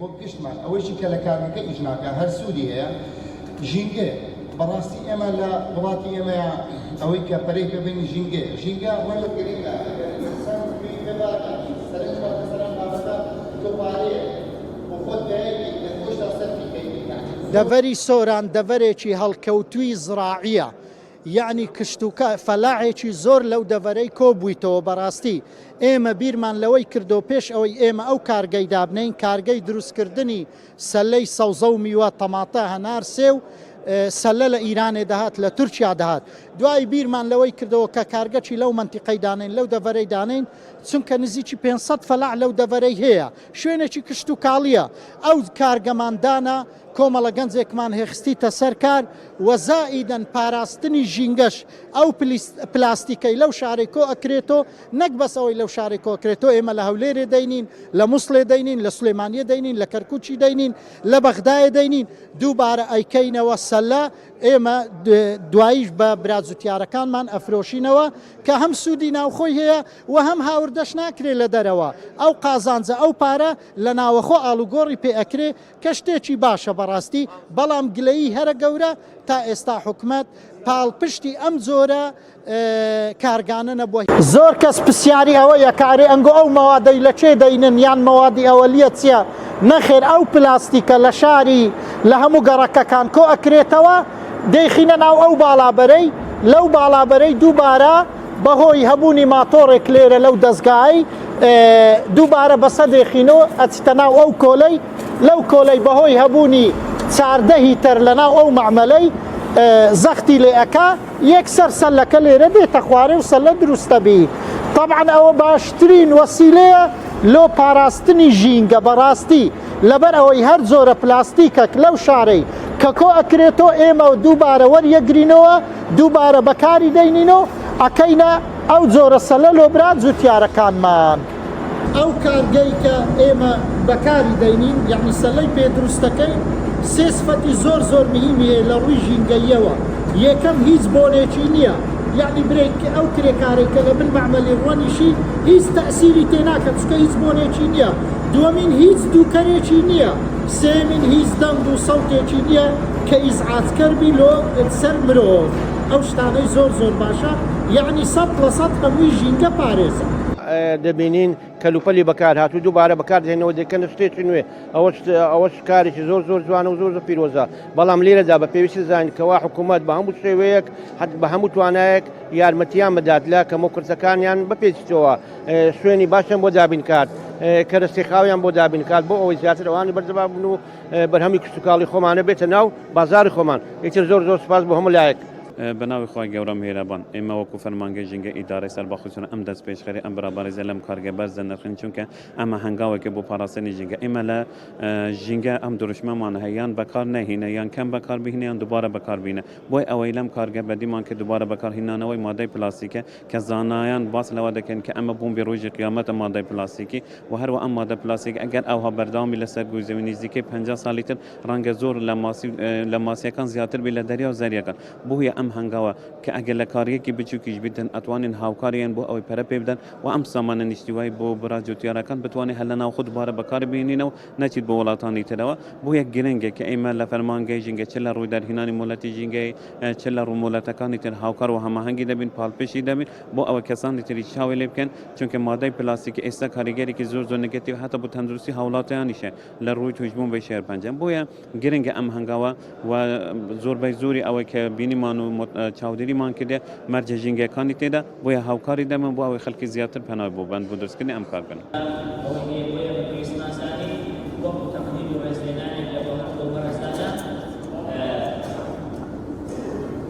بۆ گشتمان، ئەوەیشی کە لە کارگەکە ئیش ناکا هەر سوودی هەیە، ژینگەیە. بەڕاستی ئێمە لە وڵاتی ئێمەیا ئەوەی کە پەرەی پێ بەین ژینگەیە. ژینگە ڕەنگە گرنگە، ئەگەر ئینسان گوێی پێ بات، یانی سەرنج باتە سەر ئەم بابەتە، تۆ پارەیەک بۆ خۆت دایەکەی لە خۆشتا سەرفی کەی، یانی زۆر. دەڤەری سۆران دەڤەرێکی هەڵکەوتووی زڕاعییە، یەعنی کشتوکا فەلاحێکی زۆر لەو دەڤەرەی کۆبوویتەوە بەڕاستی ئێمە بیرمان لەوەی کردەوە پێش ئەوەی ئێمە ئەو کارگەی دابنێین کارگەی دروستکردنی سەلەی سەوزە و میوە تەماتە هەنار سێو سەلە لە ئیرانێ دەهات لە تورکیا دەهات دوای بیرمان لەوەی کردەوە کە کارگەکی لەو مەنتیقەی دانێین لەو دەڤەرەی دانێین چونکە نزیکی 500 فەلاح لەو دەڤەرەی هەیە شوێنێکی کشتوکاڵیە ئەو کارگەمان دانا کۆمەڵە گەنجێکمان هێخستیتە سەر کار و زائیدەن پاراستنی ژینگەش ئەو پلاستیکەی لەو شارەی کۆ ئەکرێتۆ نەک بەس ئەوەی لەو شارەی کۆ ئەکرێتۆ ئێمە لە هەولێرێ دەینین لە موسڵێ دەینین لە سلێمانیە دەینین لە کەرکوکی دەینین لە بەغدایێ دەینین دووبارە ئەیکەینەوە سەلە ئێمە دواییش بە برا جوتیارەکانمان ئەفرۆشینەوە کە هەم سوودی ناوخۆی هەیە و هەم هاوردەش ناکرێ لە دەرەوە ئەو قازانجە ئەو پارە لە ناوەخۆ ئاڵوگۆڕی پێ ئەکرێ کە شتێکی باشە بەڕاستی، بەڵام گلەیی هەرە گەورە تا ئێستا حکومەت پاڵپشتی ئەم جۆرە کارگانە نەبووە. زۆر کەس پسیاری ئەوەیە کە ئەرێ ئەنگۆ ئەو مەوادەی لە کێ دەینن یان مەوادی ئەوەلیە چیە؟ نەخێر ئەو پلاستیکە لە شاری لە هەموو گەڕەکەکان کۆ ئەکرێتەوە دەیخینە ناو ئەو باڵابەرەی لەو باڵابەرەی دووبارە بەهۆی هەبوونی ماتۆڕێک لێرە لەو دەزگای دووبارە بەسە دێخینۆ ئەچتە ناو ئەو کۆلەی لەو کۆلەی بەهۆی هەبوونی چاردە هیتەر لە ناو ئەو مەعمەلەی زەختی لێ ئەکا یەکسەر سەلەکە لێرە دێتە خوارێ و سەلە دروستە بی تەبعەن ئەوە باشترین وەسیلەیە لۆ پاراستنی ژینگە بەڕاستی لەبەر ئەوەی هەر جۆرە پلاستیکەک لەو شارەی کە کۆ ئەکرێتۆ ئێمە دووبارە وەریەگرینەوە دووبارە بەکاری دەینین و ئەکەینە ئەو جۆرە سەلە لۆ برا جوتیارەکانمان. ئەو کارگەی کە ئێمە بەکاری دەینین یەعنی سەلەی پێ دروست دەکەین سێ سفەتی زۆر زۆر مهیمی هەیە لە ڕووی ژینگەییەوە یەکەم هیچ بۆنێکی نییە یەعنی برێک ئەو کرێکارەی کە لە بن مەعمەلی ڕوەنیشی هیچ تەئسیری تێ ناکات چونکە هیچ بۆنێکی نییە دووەمین هیچ دووکەرێکی نییە سێیەمین هیچ دەنگ و سەوتێکی نییە کە ئیزعاجکەر بی لۆ سەر مرۆڤ ئەو شتانەی زۆر زۆر باشە یەعنی 100% هەمووی ژینگە پارێزە. دەبینین کەلوپەلی بەکارهاتوو دووبارە بەکاردێنەوە دەکەنە شتێکی نوێ ئەوەش ئەوەش کارێکی زۆر زۆر جوانە و زۆر زۆر پیرۆزە بەڵام لێرەدا بە پێویستی زانین کەوا حکوومەت بە هەموو شێوەیەک حەت بە هەموو توانایەک یارمەتیان بدات لە کەمە کورتەکانیان بپێچیتەوە شوێنی باشیان بۆ دابین کات کەرەستی خاویان بۆ دابین کات بۆ ئەوەی زیاتر ئەوانی بەردەوام بن و بەرهەمی کشتوکاڵی خۆمانە بێتە ناو بازاری خۆمان ئیتر زۆر زۆر سوپاس بۆ هەموو لایەک. بە ناوی خوای گەورە میهرەبان. ئێمە وەکو فەرمانگەی ژینگە ئیدارەی سەربەخۆی سۆران ئەم دەستپێشخەری ئەم برا بەڕێزە لەم کارگە بەرز دەنرخێنین چونکە ئەمە هەنگاوێکە بۆ پاراستنی ژینگە ئێمە لە ژینگە ئەم دروشمەمان هەیە یان بەکار نەهینە یان کەم بەکار بهینە یان دووبارە بەکار بینە بۆی ئەوەی لەم کارگە بەدیمان کرد دووبارە بەکارهینانەوەی مادەی پلاستیکە کە زانایان باس لەوە دەکەن کە ئەمە بۆمبی ڕۆژی قیامەتە مادەی پلاستیکی و هەروە ئەم مادە پلاستیک ئەگەر ئەوها بەردەوامی لەسەر گۆی زەوی نزیکەی 50 ساڵی تر ڕەنگە زۆر لە ماسی لە ماسیەکان زیاتر بی لە دەریا و زەریاکان بۆیە ئەم هەنگاوە کە ئەگەر لە کارگەیەکی بچووکیش بیتن ئەتوانین هاوکاریان بۆ ئەوەی پەرە پێ بدەن و ئەم سامانە نیشتیوای بۆ برا جوتیارەکان بتوانێت هەر لە ناوخۆ دووبارە بەکاری بهێنینەوە نەچیت بۆ وڵاتانی ترەوە بۆیە گرنگە کە ئێمە لە فەرمانگەی ژینگە چ لە ڕووی دەرهێنانی مۆلەتی ژینگەی چ لە ڕوو مۆلەتەکانی تر هاوکار و هەماهەنگی دەبین پاڵپشتی دەبین بۆ ئەوە کەسانی تری چاوی لێ بکەن چونکە مادەی پلاستیکی ئێستا کاریگەرێکی زۆر زۆر نگەتیو هەتا بۆ تەندروستی هاوڵاتیانیشە لە ڕووی توشبوون بە شێرپەنجە بۆیە گرنگە ئەم هەنگاوە و زۆربەی زۆری ئەوەی کە بینیمان و چاودێریمان کردێ مەرجە ژینگەکانی تێدا بۆیە هاوکاری دەبن بۆ ئەوەی خەڵکی زیاتر پەنای بۆ بەن بۆ دروستکردنی ئەم کارگەن. ئەوەی هەیە بۆیە بە پێویستمان زانی وەکو تەقدیر و ڕێزلێنانێک لە بۆ هەردوو بەڕێزانە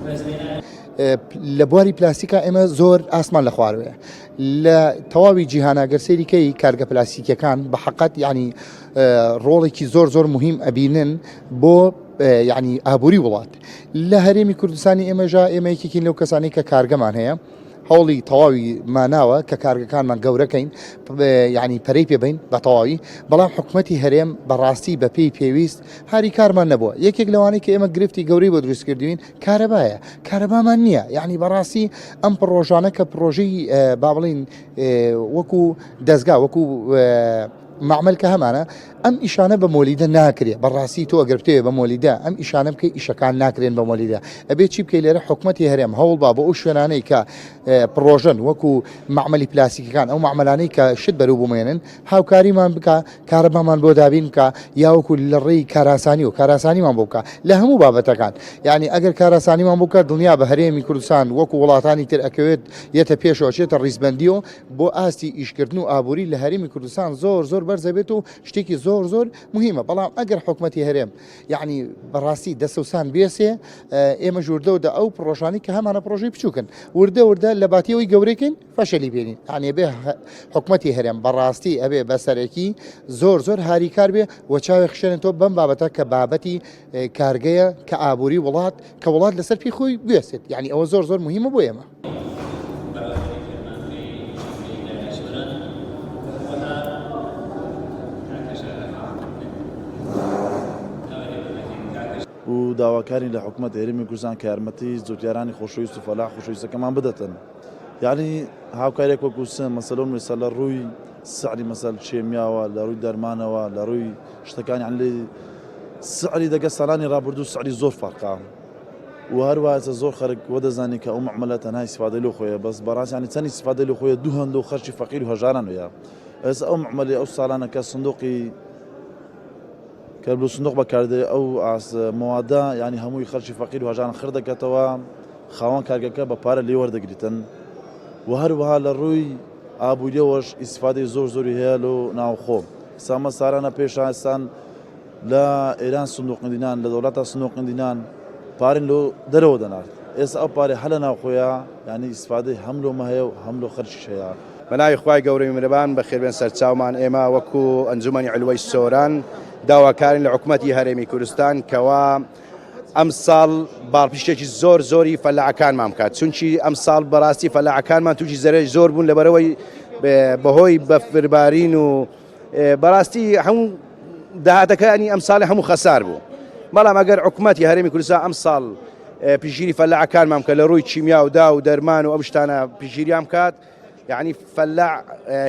ڕێزلێنان. لە بواری پلاستیکا ئێمە زۆر ئاسمان لە خواروەیە لە تەواوی جیهانا گەر سەیری کەی کارگە پلاستیکیەکان بە حەقەت یعنی ڕۆڵێکی زۆر زۆر مهم ئەبینن بۆ یعنی ئابووری وڵات لە هەرێمی کوردستانی ئێمەژا ئێمە یەکێکین لەو کەسانی کە کارگەمان هەیە هەوڵی تەواوی ماناوە کە کارگەکانمان گەورەکەین یعنی پەرەی پێبین بە تەواوی بەڵام حکوومەتی هەرێم بەڕاستی بە پێی پێویست هاری کارمان نەبووە یەکێک لەوانەی کە ئێمە گرفتی گەورەی بۆ دروست کردوین کارەبایە کارەبامان نییە یعنی بەڕاستی ئەم پڕۆژانە کە پڕۆژەی با بڵین وەکو دەستگا وەکو. مەعمەل کە هەمانە ئەم ئیشانە بە مۆلیدە ناکرێ بەڕاستی تۆ ئەگەر بتەوێ بە مۆلیدە ئەم ئیشانە بکەی ئیشەکان ناکرێن بە مۆلیدە ئەبێ چی بکەی لێرە حکومەتی هەرێم هەوڵبا بۆ ئەو شوێنانەی کە پڕۆژەن وەکو مەعمەلی پلاستیکەکان ئەو مەعمەلانەی کە شت بەرو بمێنن هاوکاریمان بکە کارەبامان بۆ دابین بکە یاوەکو لە ڕێی کاراسانی و کاراسانیمان بۆ بکە لە هەموو بابەتەکان یعنی ئەگەر کاراسانیمان بۆ بکە دڵنیا بە هەرێمی کوردستان وەکو وڵاتانی تر ئەکەوێت یەتە پێشەوە چێتە ڕیزبەندیەوە بۆ ئاستی ئیشکردن و ئابووری لە هەرێمی کوردستان زۆر زۆر بەرزەبێت و شتێکی زۆر زۆر مهمە بەڵام ئەگەر حکومەتی هەرێم یعنی بەڕاستی دەسەوسان بێسێ ئێمە ژوردە و دە ئەو پرۆژانی کە هەمانە پرۆژەی بچووکن وردە وردە لە باتیەوەی گەورەکەین فەشەلی بێنین یعنی بێ حکومەتی هەرێم بەڕاستی ئەبێ بەسەرەکی زۆر زۆر هاریکار بێ و چاوێ خشێنن تۆ بەم بابەتە کە بابەتی کارگەیە کە ئابووری وڵات کە وڵات لەسەر پێی خۆی بوێسێت یعنی ئەوە زۆر زۆر مهمە بۆ ئێمە. بەڕێوەبەری فەرمانگەی ژینگەی ئیدارەی سۆران و هەروەها کاک هەژار داوای لێبوردن دەکەین کاک هەژار. و داواکارین لە حکومەت هەرێمی کوردستان کە یارمەتی جوتیارانی خۆشەویست و فەلاح خۆشەویستەکەمان بدەتن یعنی هاوکاریەک وەکو سم مەسەلۆن مەسەل لە ڕووی سعری مەسەل چێمیاوە لە ڕووی دەرمانەوە لە ڕووی شتەکان یعنی سعری دەگە ساڵانی ڕابردوو سعری زۆر فەرقە و هەروەها ئێستا زۆر خەرک وە دەزانی کە ئەو مەعمەلە تەنها ئیسفادەی لۆ خۆیە بەس بەڕاست یانی چەند ئیسفادەی لۆ خۆیە دوو هەندە و خەرکی فەقیر و هەژاران وەیە ئێستا ئەو مەعمەلی ئەو ساڵانە کە سندوقی کە لۆ سندوق بەکاردێ ئەو ئاس مەوادە یانی هەمووی خەرکی فەقیر و هەژاران خڕ دەکاتەوە خاوەن کارگەکە بە پارە لێ وەردەگریتن و هەروەها لە ڕووی ئابووریەوەش ئیسفادەی زۆر زۆری هەیە لۆ ناوخۆ سامە سارانە پێشاستان لە ئێران سندوقندینان لە دەوڵەتە سندوقندینان پارن لۆ دەرەوە دەنارد ئێستا ئەو پارەی هەر لە ناوخۆیە یانی ئیسفادەی هەم لۆ مە هەیە و هەم لۆ خەرکیش هەیە. بەناوی خوای گەورەی میرەبان بەخێربێن سەرچاومان ئێمە وەکو ئەنجومەنی علوەی سۆران داواکارین لە حکومەتی هەرێمی کوردستان کەوا ئەمساڵ باڵپشتێکی زۆر زۆری فەلاعەکانمان بکات چونکی ئەمساڵ بەڕاستی فەلاعەکانمان تووشی زەرەی زۆر بوون لەبەرەوەی بەهۆی بەفربارین و بەڕاستی هەموو داهاتەکانی ئەم ساڵی هەموو خەسار بوو بەڵام ئەگەر حکوومەتی هەرێمی کوردستان ئەم ساڵ پشگیری فەلاعەکانمان کە لە ڕووی کیمیا و دا و دەرمان و ئەم شتانە پشگیریان بکات یعنی فەلاع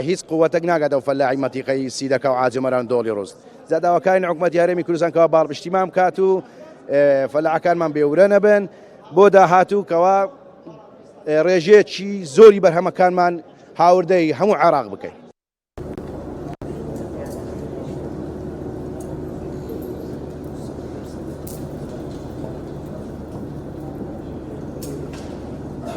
هیچ قوتێک ناگاتەوە فەلاعی مەتیقەی سیدەکە و عاجمەران دۆڵی ڕوست جا داواکارین حکوومەتی هەرێمی کوردستان کەوا باڵپشتیمان بکات و فەلاعەکانمان بێورە نەبن بۆ داهاتوو کەوا ڕێژەیەکی زۆری بەرهەمەکانمان هاوردەی هەموو عێراق بکەین.